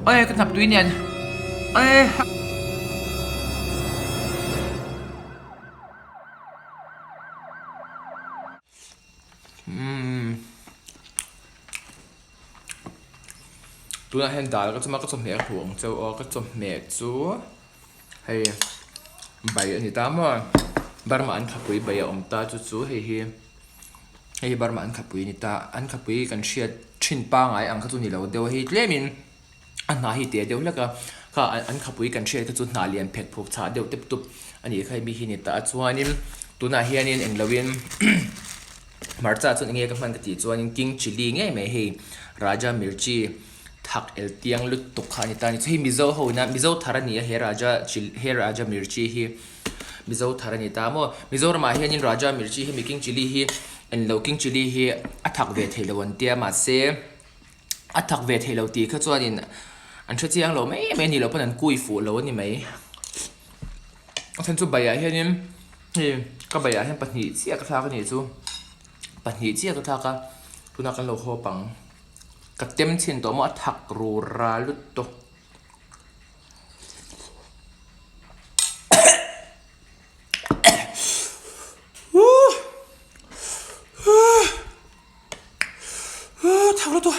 Oi ka hnap tui nen oi. Umm tunah hian dal ka chawm a ka chawhmeh a hmuh ang chauh aw ka chawhmeh chu hei bai a ni ta maw Burma an khapui bai a awm ta chu chu hei hi hei hi Burma an khapui a ni ta an khapui kan hriat thin pangai ang kha chu ni lo deuh a hei tlemin a hnah hi teh deuh hlek a kha an khapui kan hriat kha chu hnah lian phet phuk chhah deuh tep tup a nih kha hemi hi a ni ta a chuanin tunah hianin englo in hmarcha chuan enge ka hman ka tih chuanin king chilli ngei mai hei raja mirchi thak el tiang lutuk kha a ni ta a ni hei mizo ho ina mizo thar a ni a he raja chil he raja mirchi hi mizo thar a ni ta maw mizoramah hianin raja mirchi hemi king chilli hi englo king chilli hi a thak ve theilo an tia mahse. A thak ve theih lo tih kha chuanin an hre chiang lo mai mai a nih loh pawn an kui fuh lo a ni mai. A chhan chu baiah hianin hei ka baiah hian pahnih chiah ka thlak a nih chu pahnih chiah ka thlak a tunah kan lo hawp ang ka tem chhin tawh maw a thak ru ra lutuk. Thak lutuk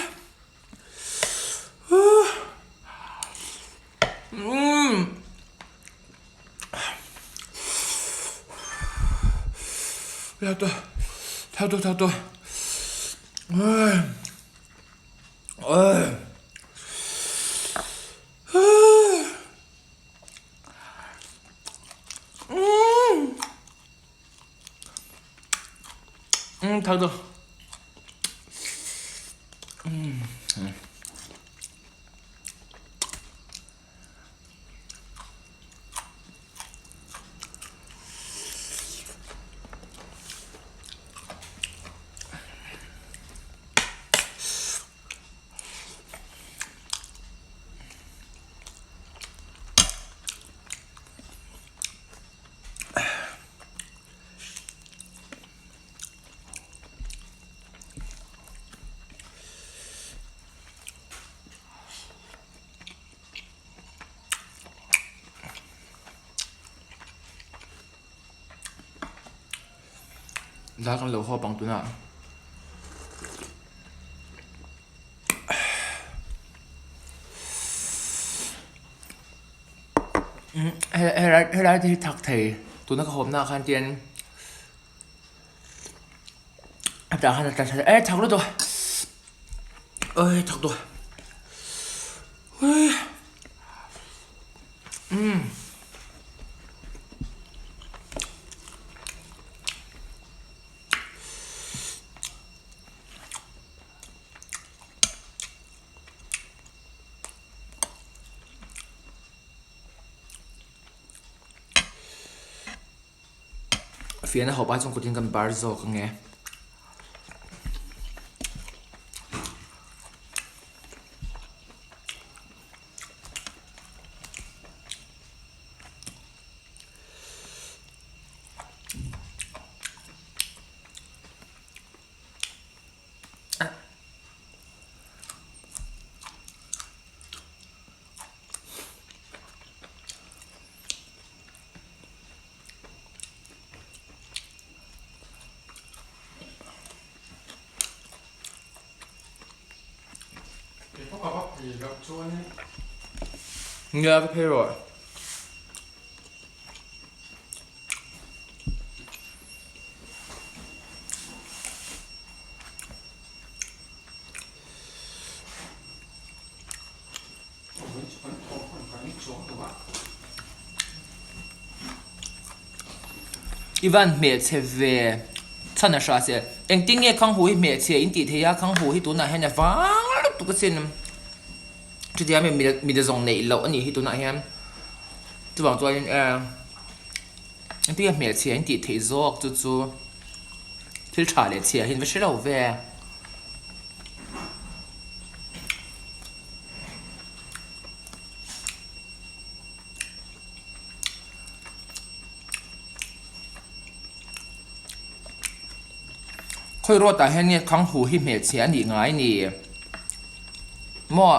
thak lutuk thak lutuk thak lutuk. Dal kan lo hawp ang tunah. Helai te hi thak thei tuna ka hawpna ah khan tian a tah khan a tla thla e thak lutuk oi thak duh oi umm. Fian a hawp ai chuan kutin kan bar zawk ang e. Nia ka phei rawh. I van hmehchhe ve chhan a hra che. Engtin nge Khanghu hi hmehchhe in tih theih a, Khanghu hi tunah hian a vang lutuk asin. Chutia mi mi zawng neih loh a nih hi tunah hian. Chuvang chuanin e engtin nge hmehchhe in tih theih zawk chu chu thil tha leh chhia hi an va hre lo ve. Khawi rawt ah hian nge Khanghu hi hmehchhe a nih ngai ni maw?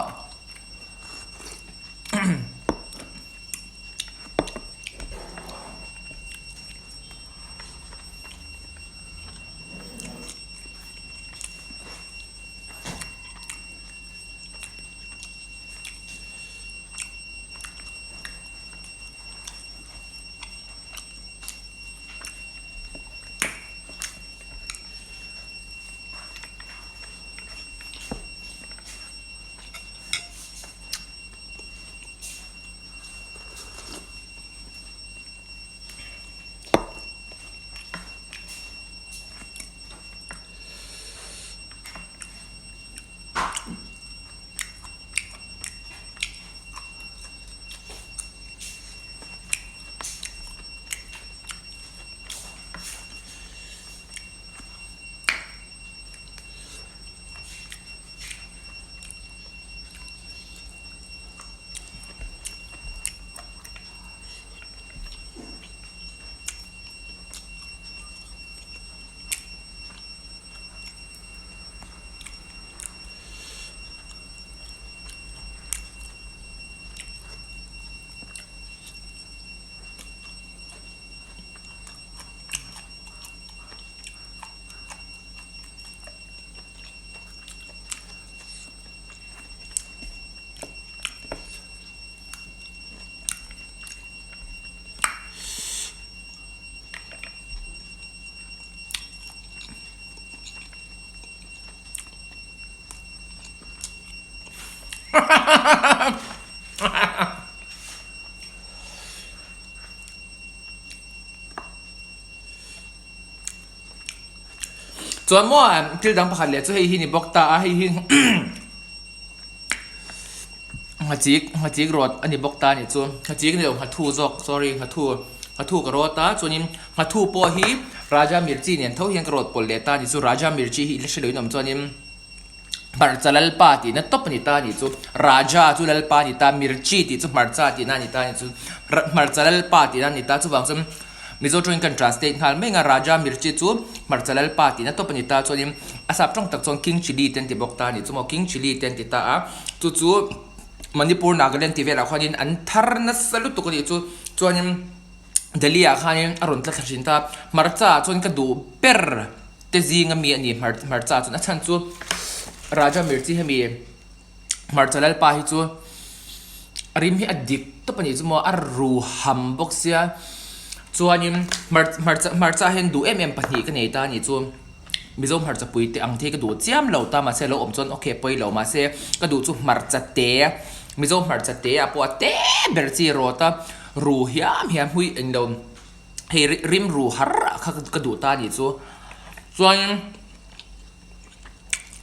Chuan maw thil dang pakhat leh chu hei hi ni bawk ta a hei hi Nghachik nghachik rawt a ni bawk ta a nih chu nghachik ni lo nghathu zawk sorry nghathu nghathu ka rawt a chuanin nghathu pawh hi Raja Mirchi nen tho hian ka rawt pawlh leh ta a nih chu Raja Mirchi hi ila hre loin awm chuanin hmarcha lalpa tihna tawp a ni ta a nih chu Raja chu lalpa a ni ta Mirchi tih chu hmarcha tihna a ni ta a nih chu hmarcha lalpa tihna a ni ta chuvang chuan Mizo tawngin kan translate nghal mai ang a, Raja Mirchi chu hmarcha lalpa tihna tawp a ni ta chuanin a sap tawng tak chuan King Chilli te an ti bawk ta a ni chu maw King Chilli te an ti ta a, chu chu Manipur Nagaland tih velah khuanin an thar nasa lutuk a nih chu chuanin Delhi ah khanin a rawn tla thla thin ta, hmarcha ah chuan ka duh ber te zing ami a ni hmarcha ah chuan a chhan chu Raja Mirchi hemi Hmarcha lalpa hi chu a rim hi a dik tawp a nih chu maw a ru ham bawk sia chuanin hmarcha hmarcha hian duh em em pahnih ka nei ta a nih chu Mizo hmarcha pui te ang te hi ka duh chiam lo ta mahse a lo awm chuan okay pawi lo mahse ka duh chu hmarcha te Mizo hmarcha te ah pawh a te ber chi rawt a ru hiam hiam hui englo hei rim ru har ah kha ka duh ta a nih chu chuanin.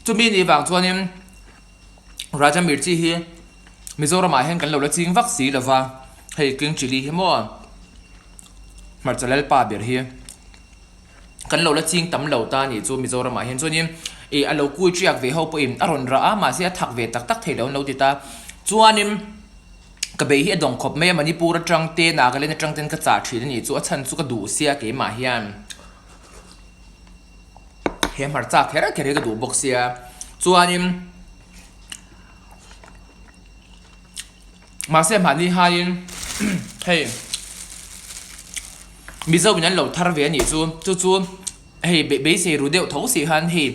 Chumi nih vang chuanin Raja Mirchi hi Mizoramah hian kan lo la ching vak si lova, hei King Chilli hi maw hmarcha lalpa ber hi kan lo la ching tam lo ta nih chu Mizoramah hian chuanin ih a lo kui tiak ve ho pawhin a rawn rah a mahse a thak ve tak tak thei lo an lo ti ta chuanin ka bei hi a dawng khawp mai a Manipur atang te Nagaland atang ten ka chah thin a nih chu a chhan chu ka duh sia keimah hian. He hmarcha kher kher hi ka duh bawk sia chuanin mahse mahni hain hei Mizo in an lo thar ve a nih chu chu chu hei beisei ru deuh tho si khan hei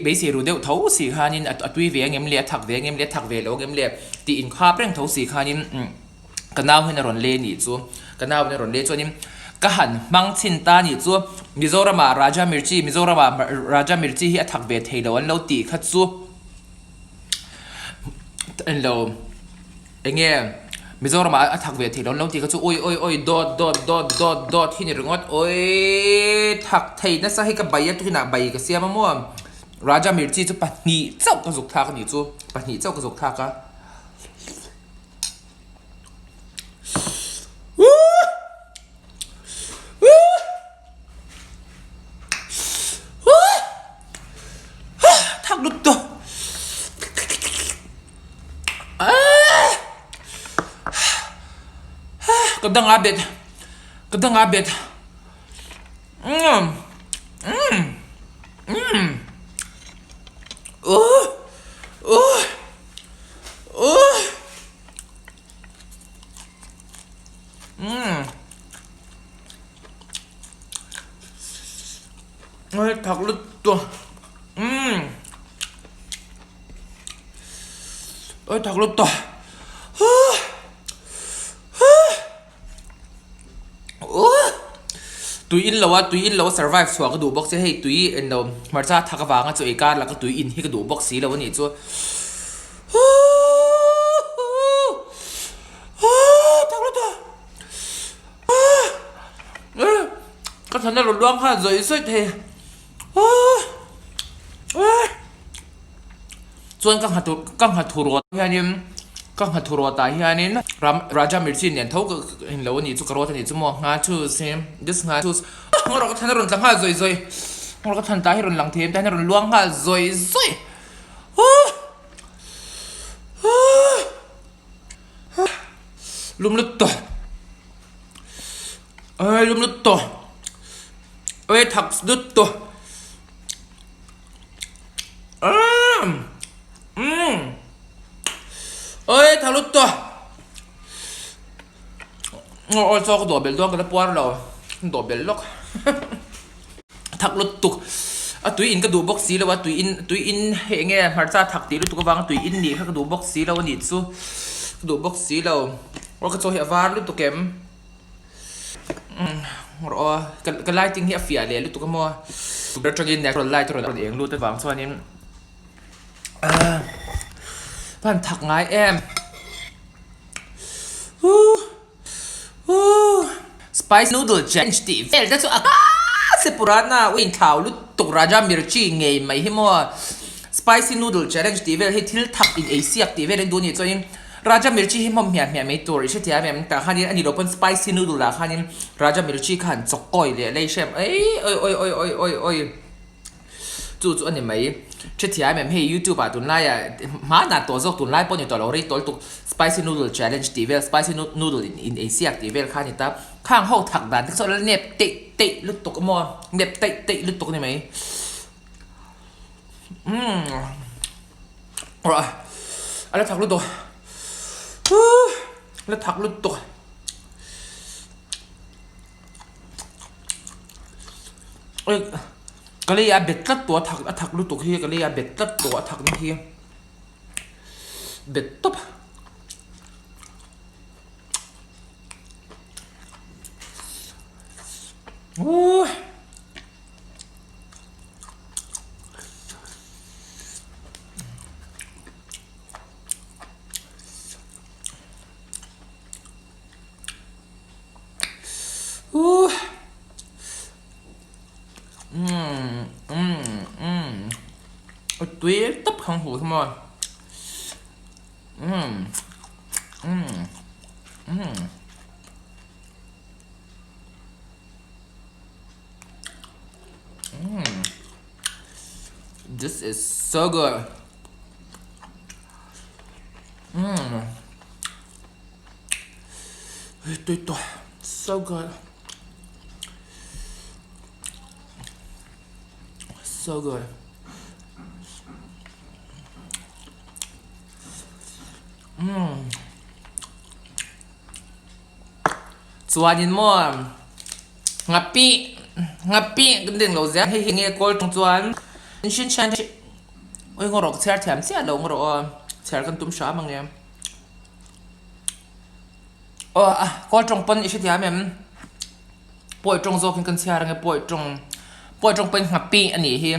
beisei ru deuh tho si khanin a tui ve ang em le a thak ve ang em le a thak ve lo ang em le tih inkhap reng tho si khanin. Ka nau hian a rawn le nih chu, ka nau in a rawn le chuanin ka han hmang chhin ta nih chu Mizoramah Raja Mirchi, Mizoramah Raja Mirchi hi a thak ve thei lo an lo tih kha chu englo eng nge Mizoramah a thak ve thei lo an lo tih kha chu awi awi awi dawt dawt dawt dawt dawt hi ni ringawt awi thak thei nasa hi ka bai a tukinah bai ka siam a maw Raja Mirchi chu pahnih chauh ka zuk thlak a nih chu pahnih chauh ka zuk thlak a. Thak lut tawh. Ka dang a bet. Ka dang a bet. Umm. Umm. Umm. Uh. Uh. Ui thak lutuk umm ui thak lutuk Tui in lo a, tui in lo a survive chhuah ka duh bawk si hei tui englo hmarcha thak avanga chu ei kar laka tui in hi ka duh bawk si lo a nih chu. Ka thlan a rawn luang nghal zawih zawih thei. Chuan ka nghathu ka nghathu rawt hianin ka nghathu rawtah hianin ram Raja Mirchi nen tho ka englo a nih chu ka rawt a nih chu maw nghathu sim this nghathu ngaw ka thlan a rawn tla nghal zawih zawih ngaw ka thlan tah hi rawn lang thei em tah hian a rawn luang nghal zawih zawih lum lut tawh ê lum lut tawh ê thak lut tawh. Umm umm oi thak lut tawh aw aw chaw ka dawh belh dawn ka la puar lo ka dawh belh lawk thak lutuk a tui in ka duh bawk si lo a tui in tui in hei eng nge hmarcha thak tih lutuk avanga tui in nih kha ka duh bawk si lo a nih chu ka duh bawk si lo aw ka chaw hi a var lutuk em. Rawh aw ka lighting hi a fiah leh lutuk a maw atangin natural light a rawn eng lut avang chuanin. Van thak ngai em. Huh. Huh. Spice noodle challenge tih vel te chu a se purana u inthlau lutuk Raja Mirchi ngei mai hi maw. Spicy noodle challenge tih vel hi thil thak in ei siak tih vel in duh anih chuanin Raja Mirchi hi hmawm hmiah hmiah mai tur i hrethiam em? Tah khanin a ni lo pawn spicy noodle ah khanin Raja Mirchi kha han chawk kawi leh lei hrem ei oi oi oi oi oi oi chu chu a ni mai. Hrethiam em hei youtube ah tunlaiah hmanah tawh zawk tunlai pawh ni tawh lo rei tawl tuk spicy noodle challenge tih vel spicy noodle in ei siak tih vel kha a ni ta. Khang ho thak dan te chu a la nep teih teih lutuk a maw nep teih teih lutuk a ni mai. Umm a la thak lutuk a la thak lutuk ka lei a bet tlat tawh a thak a thak lutuk hi ka lei a bet tlat tawh a thak na hi bet tawp. Tui tawp khang huh hi maw. This is so good. Mmm. Tui tawh. So good. So good. Mmm. Chuanin maw Ngapih ngapih kan ding lo zel hei hi nge kawl tawng chuan shin shan oi ngaw rawh ka chhiar thiam chiah lo ngaw rawh aw chhiar kan tum hram ang em aw a kawl tawng pawn i hrethiam em pawi tawng zawk in kan chhiar ang e pawi tawng pawi tawng pawn ngapih a nih hi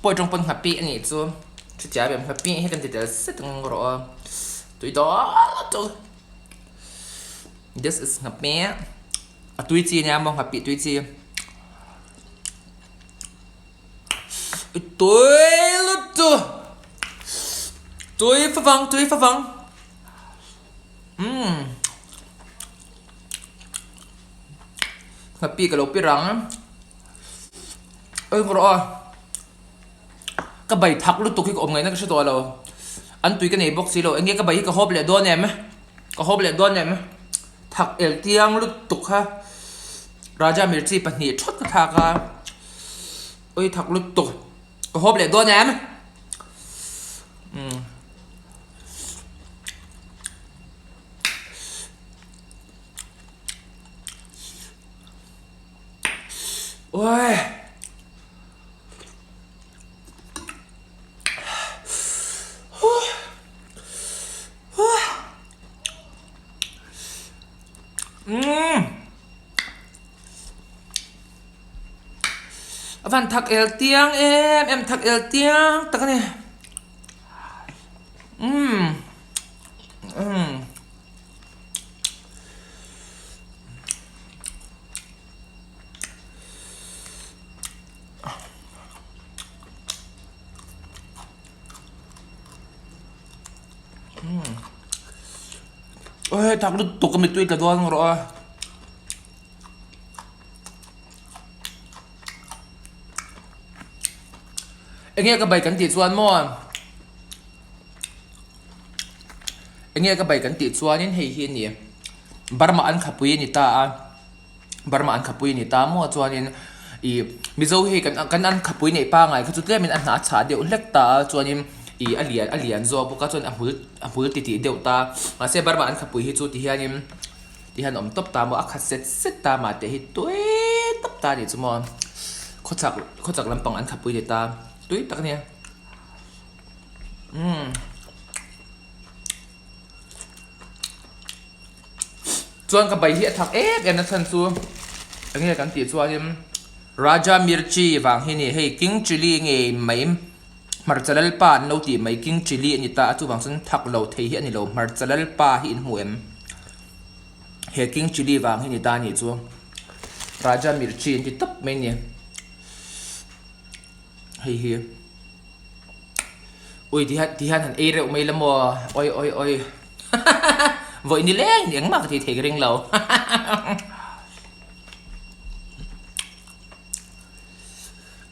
Pawi tawng pawn nghapih a nih chu chutia em nghapih hi kan ti tel set ang rawh a tui dawn chu this is nghapih a tui chi ania maw nghapih tui chi tui lutuk tui favang tui favang umm nghapih ka lo pi rang. Eng rawh a, ka bai thak lutuk hi ka awm ngaihna ka hre tawh lo, an tui ka nei bawk si lo, enge ka bai hi ka hawp leh dawn em, ka hawp leh dawn em, thak el tiang lutuk kha Raja Mirchi pahnih thawt ka thlak a, ui thak lutuk ka hawp leh dawn em. Oi! Umm! A van thak el tiang em em thak el tiang tak a ni. Umm! Umm! Oi thak lutuk a mittui tla dawn rawh a. Enge ka bai kan tih chuan maw. Enge ka bai kan tih chuanin hei hi a ni. Burma an khapui a ni ta a, Burma an khapui a ni ta maw chuanin ih Mizo hi kan kan an khapui neih pangai kha chu tlemin a hnah a chhah deuh hlek ta a chuanin ih a lian a lian zawk bawk a chuan a hmul a hmul titih deuh ta mahse Burma an khapui hi chu ti hianin ti hian a awm tawp ta maw a khat set set ta mah teh hi tui tawp ta a nih chu maw khawchhak khawchhak lampang an khapui a ni ta tui tak a nia umm. Chuan ka bai hi a thak em em na chhan chu eng nge kan tih chuanin. Raja Mirchi vang hi ni hei King Chilli ngei mai hmarcha lalpa an lo tih mai King Chilli a ni ta a chuvang chuan thak lo thei hi a ni lo hmarcha lalpa hi in hmu em he King Chilli vang hi ni ta a nih chu Raja Mirchi an ti tawp mai a ni hei hi ui ti hian ti hian han ei reuh mai la maw oi oi oi vawi ni leng engmah ka tih thei ka ring lo.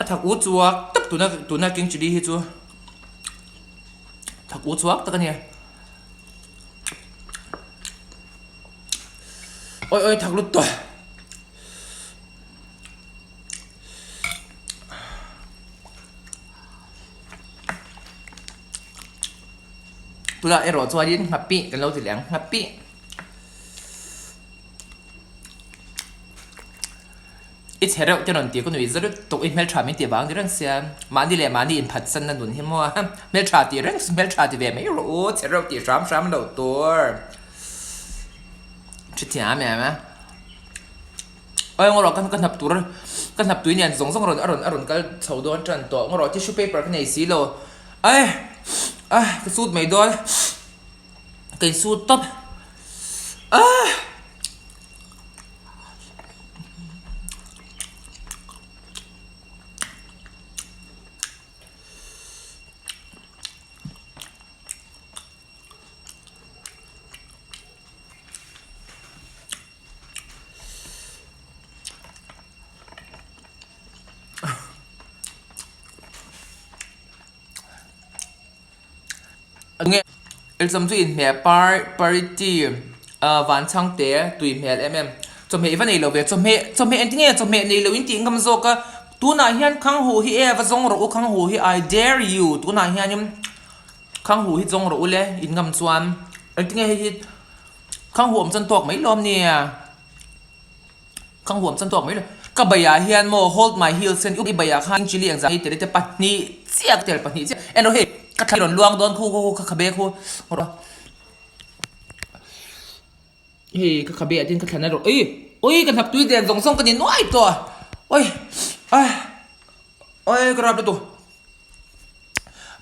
A thak u chuak tak tuna tuna king chilli hi chu thak u chuak tak a ni. Oi oi thak lut tawh. Tunah erawh chuanin nghapih kan lo ti leh ang nghapih. I chhe reuh te rawn tih ka nuih za lutuk i hmeltha min tih vang ni reng sia mahni leh mahni inphatsan na nun hi maw hmeltha tih reng hmeltha ti ve mai rawh u chhe reuh tih hram hram loh tur hrethiam em a oi ngaw rawh ka hnap tur ka hnap tui nen zawng zawng a rawn a rawn a rawn kal chho dawn tan tawh ngaw rawh tissue paper ka nei si lo ai a ka sut mai dawn. Ka insut tawp ah. Nge exam chu inhmeh par parity ah van chhang te tui hmel em em chawhmeh i va nei lo ve chawhmeh chawhmeh engtin nge chawhmeh nei lo in tih ngam zawk a tunah hian khang huh hi e va zawng rawh u khang huh hi I dare you tunah hianin khang huh hi zawng rawh u le in ngam chuan engtin nge hei hi khang huh awm chuan tawk mai lawm nia. Ka huam chuan tawk mai lo. Ka baiah hian maw hold my heels hian i baiah khan chilli engzah hi tel te pahnih chiah ka tel pahnih chiah en rawh hei ka thla rawn luang dawn khu khu khu ka khabe khu rawh hei ka khabe ah tin ka thlan a rawh ui ui ka hnap tui den zawng zawng ka ni nuai tawh oi ai oi ka rap lutuk.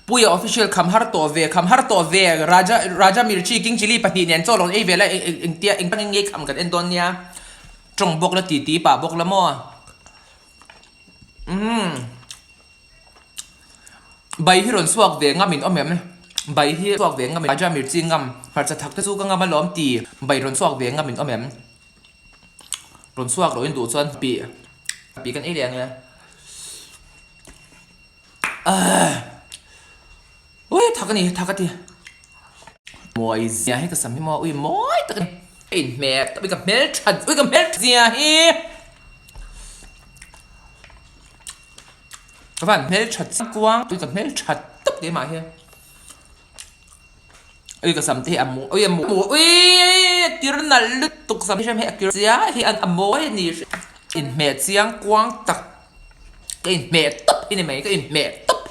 Puia official kham har tawh ve kham har tawh ve Raja Raja Mirchi King Chilli pahnih nen chaw rawn ei ve la engtia eng tangin nge kham kan en dawn nia tawng bawk la titi pah bawk la maw umm bai hi rawn chhuak ve ngam in awm em bai hi chhuak ve ngam Raja Mirchi ngam hmarcha thak te chu ka ngam alawm ti bai rawn chhuak ve ngam in awm em rawn chhuak loh in duh chuan pi pi kan ei leh ang e. Ui thak a ni thak a ti mawi zia hi ka sam hi maw ui mawi tak a ni ka inhmeh ui ka hmel that ui ka hmel that zia hi ka van hmel that kuang ui ka hmel that tawp keimah hi ui ka sam te hi a mawi ui a mawi ui a tir nalh lutuk sam hi a kir zia hi a mawi a ni inhmeh chiang kuang tak. Ka inhmeh tawp hi ni mai, ka inhmeh tawp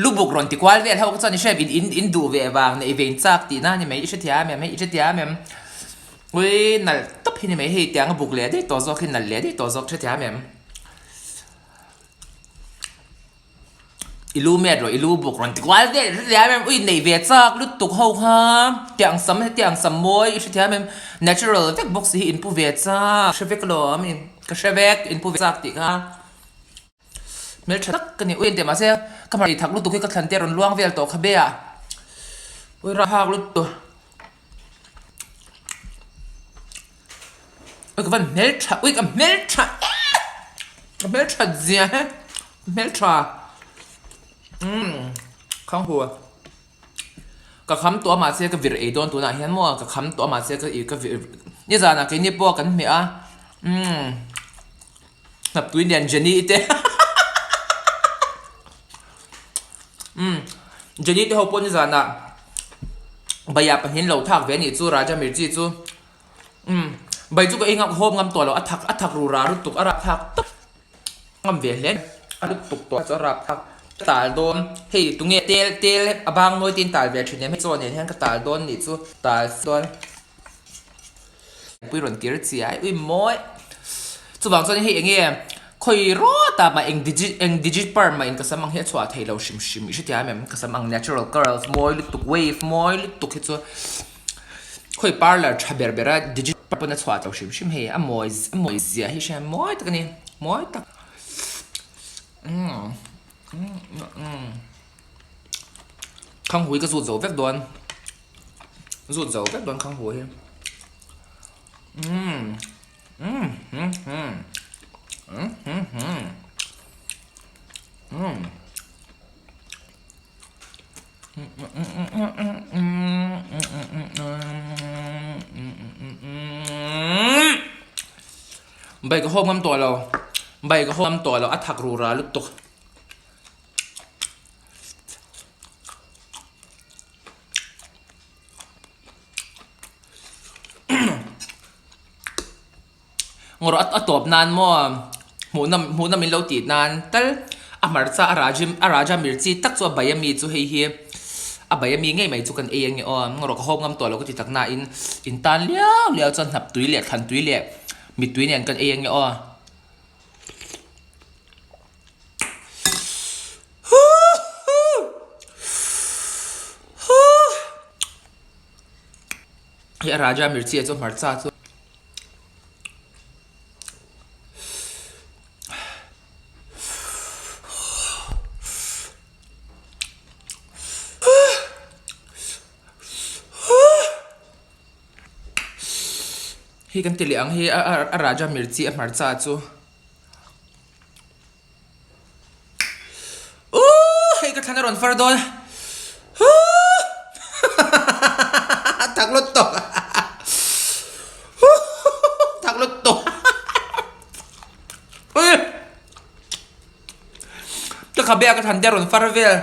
Lubuk rawn ti kual vel ho kha chuan i hre in in in duh ve vang neih ve in chak tihna a ni mai, i hrethiam em hei, i hrethiam em? Ui nalh tawp hi ni mai, hei tiang a buk leh daih tawh zawk hi nalh leh daih tawh zawk hrethiam em? I lu met rawh, i lu buk rawn ti kual vel i hrethiam em? Ui neih ve chak lutuk ho kha tiang sam hetiang sam mawi i hrethiam em? Natural vek bawk si hi in pu ve chak, hre vek alawm i. Ka hre vek, in pu ve chak tih kha hmeltha tak ka ni. Ui engtiah mahse ka hmar thak lutuk hi ka thlan te a rawn luang vel tawh kha be a. Ui ra hak lutuk. Ui ka van hmeltha, ui ka hmeltha eee ka hmelthat zia he, ka hmeltha umm khang hu. Ka kham tawh a mahse ka vir ei dawn tunah hian maw ka kham tawh a mahse ka ih ka vir nizanah keini pawh kan hmeh a umm hnaptui lian Jenny te umm Jenny te ho pawh nizanah Bhaiya pahnih an lo thak ve a nih chu Raja Mirchi chu umm Bhai chu ka ei ngam hawp ngam tawh lo a thak a thak ru ra lutuk a rapthlak tawp. Ngam ve hle a lutuk tawh chu a rap thlak ka tal dawn hei tunge tel tel a bang nawi te in tal ve thin em hei chaw nen hian ka tal dawn nih chu tal dawn pui rawn kir chiai ui mawi. Chuvang chuan hei enge khawi rawt ah mah eng digit eng digit perm mah in ka sam ang hi a chhuah thei lo hrim hrim i hrethiam em? Ka sam ang natural curls mawi lutuk wave mawi lutuk hi chu khawi parlour tha ber ber a digit perm pawn a chhuah lo hrim hrim hei a mawi a mawi zia hi hria mawi tak a ni mawi tak umm umm khanghui ka zut zo vek dawn zut zo vek dawn khanghui hi umm. Bai ka hawp ngam tawh lo bai ka hawp ngam tawh lo a thak rura lutuk. Ngawrh a tawp nan maw hmuhnawm hmuhnawm in lo tih nan tal a hmarcha a raji a raja mirchi tak chu a bai ami chu hei hi a bai ami ngei mai chu kan ei ange aw ngawrh ka hawp ngam tawh lo ka ti tak nain in tan liau liau chuan hnap tui leh thlan tui leh mittui nen kan ei ange aw. Hei a Raja Mirchi ah chuan hmarcha chu Hei kan ti leh ang hei a Raja Mirchi a hmarcha chu. Ooh hei ka thlan a rawn far dawn Ooh thak lut tawh thak lut tawh Ui ka khabe a ka thlan te a rawn far vel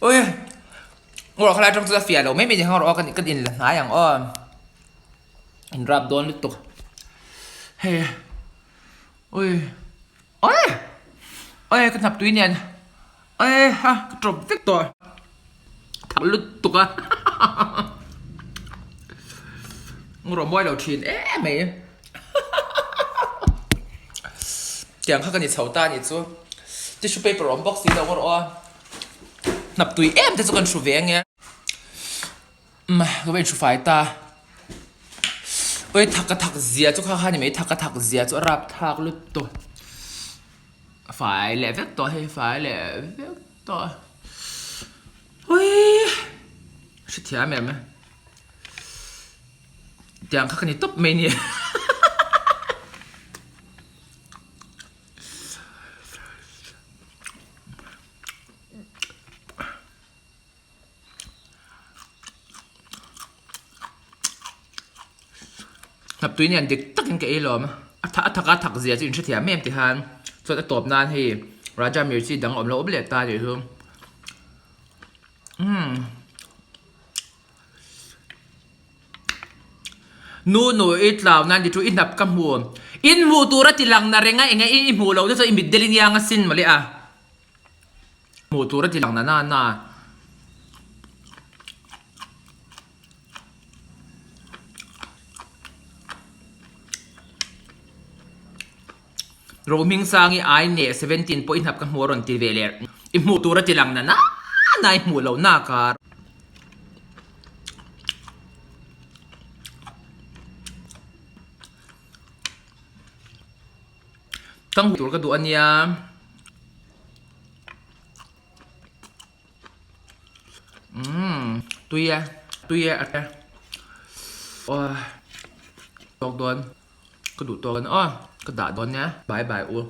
Ui Ngawrh khalai atang chuan a fiah lo mai mai ni hang rawh aw kan in la hnai ang aw in rap dawn lutuk hei. Oi oi oi ka hnap tui nen oi ha ka tawp vek tawh thak lutuk a ngawrh mawi lo thin em mai tiang kha ka ni chho ta a nih chu tissue paper awm bawk si lo ngawrh aw hnap tui em te chu kan hru ve ange. Umm ka va inhru fai ta. Oi thak ka thak zia chu kha kha ni mai thak ka thak zia chu a rap thak lutuk. Fai leh vek tawh hei fai leh vek tawh. Oi hrethiam em tiang kha ka ni tawp mai ni. Hnaptui nen dik takin ka ei lawm a a thak a thak zia chu in hrethiam em ti khan chuan a tawp nan hei Raja Mirchi dang a awm lo awm leh ta tih chu umm Nu nu i tlau nan ti chu i hnap ka hmu in hmuh tur a ti lang na reng a eng a i hmuh loh te chuan i mit del i niang asin mawle a. Hmuh tur a ti lang na na na. Rohmingsangi ai neh 17 pawh i hnap ka hmu a rawn ti ve leh. I hmuh tur a ti lang na na na i hmuh loh nak a. Tang tur ka duh a nia. Umm tui e tui e a te aw tawk dawn ka duh tawk aw ka dah dawn nia bye bye u.